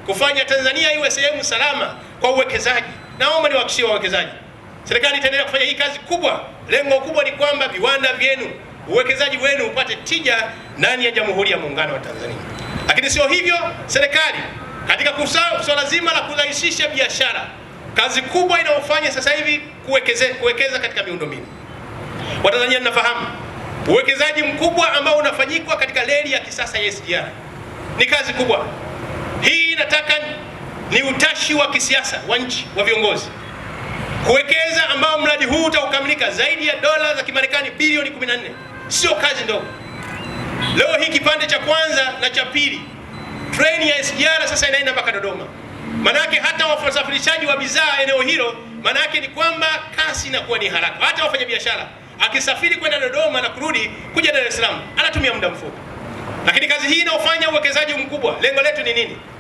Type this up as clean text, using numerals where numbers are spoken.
kufanya Tanzania iwe sehemu salama kwa uwekezaji. Naomba niwahakikishie wawekezaji, serikali itaendelea kufanya hii kazi kubwa. Lengo kubwa ni kwamba viwanda vyenu, uwekezaji wenu upate tija ndani ya Jamhuri ya Muungano wa Tanzania. Lakini sio hivyo, serikali katika swala zima la kurahisisha biashara, kazi kubwa inayofanya sasa hivi kuwekeza katika miundombinu. Watanzania mnafahamu uwekezaji mkubwa ambao unafanyikwa katika reli ya kisasa ya SGR ni kazi kubwa. Hii inataka ni utashi wa kisiasa wa nchi wa viongozi kuwekeza, ambao mradi huu utaukamilika zaidi ya dola za Kimarekani bilioni 14. Sio kazi ndogo. Leo hii kipande cha kwanza na cha pili, treni ya SGR sasa inaenda mpaka Dodoma. Manake hata wasafirishaji wa bidhaa eneo hilo, manake ni kwamba kasi inakuwa ni haraka. Hata wafanyabiashara akisafiri kwenda Dodoma na kurudi kuja Dar es Salaam anatumia muda mfupi. Lakini kazi hii inaofanya uwekezaji mkubwa, lengo letu ni nini?